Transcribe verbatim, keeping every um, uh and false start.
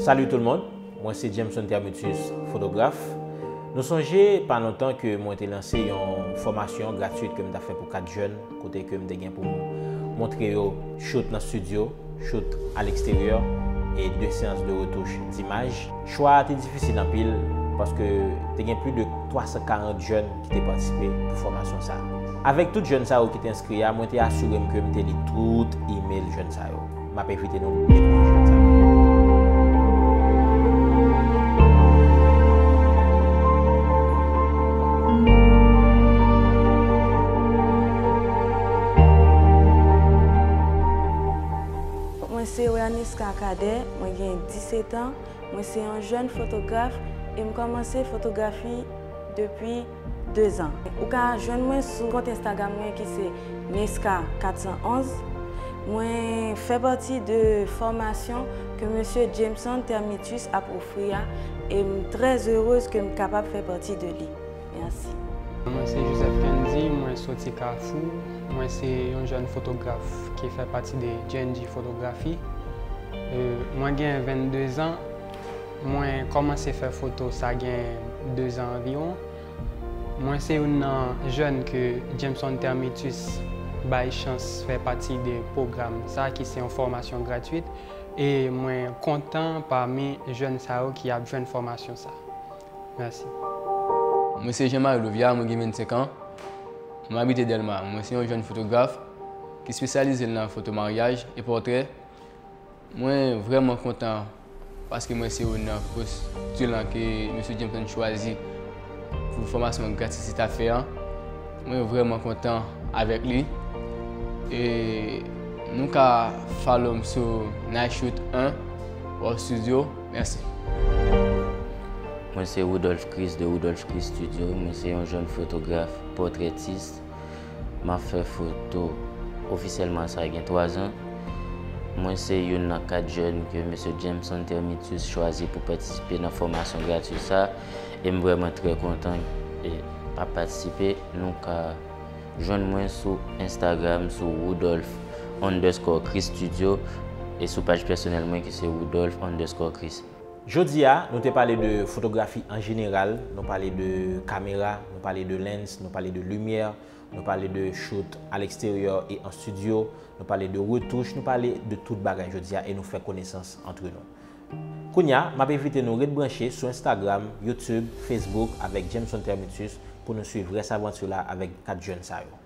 Salut tout le monde, mwen se Jameson Termitus, fotograf. Nou sonje pa lontan ke mwen te lanse yon fòmasyon gratwit ke m t ap fè pou kat jèn, kote ke m te gen pou m montre yo shoot nan studio, shoot à l'extérieur, e de seyans de retouch d'imaj. Chwa a te difisil anpil, paske te gen plis de twa san karant jèn ki te patisipe pou fòmasyon sa a. Avèk tout jèn sa yo ki te enskri a, mwen te asire m ke m te li tout email jèn sa yo. M ap envite nou dekouvri jèn sa yo. Mwen se Werniska Cadet, mwen gen disèt an, mwen se yon jèn fotograf e m kòmanse fotografi depi de zan. Ou ka jwenn mwen sou kont Instagram mwen ki se Nesca kat san onz. Mwen fè pati de fòmasyon ke mesye Jameson Termitus ap ofri a, e m trè erez ke m kapab fè pati de li. Mèsi. Mwen se Joseph Kendy, mwen soti Kafou. Mwen se yon jèn fotograf ki fè pati de J N G Fotografi. E, mwen gen vennde zan. Mwen kòmanse fè foto sa gen de zan anviwon. Mwen se youn nan jèn ke Jameson Termitus bay chans fè pati de pwogram sa ki se yon fòmasyon gratwit. E mwen kontan pami jèn sa yo ki ap jwenn fòmasyon sa. Mèsi. Mwen se Jean Marie Louvia, mwen gen vennsenk an. Mwen abite Dèlma. Mwen se yon jèn fotograf ki espesyalize l nan foto maryaj e pòtrè. Mwen vrèman kontan paske mwen se youn nan postilan ke mesye Jameson chwazi pou fòmasyon gratwit li t ap fè an. Mwen vrèman kontan avèk li. E nou ka follow m sou Night Shoot un World Studio. Mèsi. Mwen se Rudolph Chris de Rudolph Chris Studio. Mwen se yon jèn fotograf pòtrètis. M ap fè foto ofisyèlman sa gen twa zan. Mwen se youn nan kat jèn ke mesye Jameson Termitus chwazi pou patisipe nan fòmasyon gratwit sa, e m vrèman trè kontan e ap patisipe. Nou ka jwenn mwen sou Instagram sou Rudolph underscore Chris Studio e sou paj pèsonèl mwen ki se Rudolph underscore Chris. Jodi a, nou te pale de fotografi an jeneral, nou pale de kamera, nou pale de lens, nou pale de limyè, nou pale de shoot à l'extérieur et en studio, nou pale de retouch, nou pale de tout bagay jodi a e nou fè konesans antre nou. Kounye a, m ap envite nou ret branche sou Instagram, YouTube, Facebook avèk Jameson Termitus pou nou swiv rès avanti la avèk kat jèn sa yo.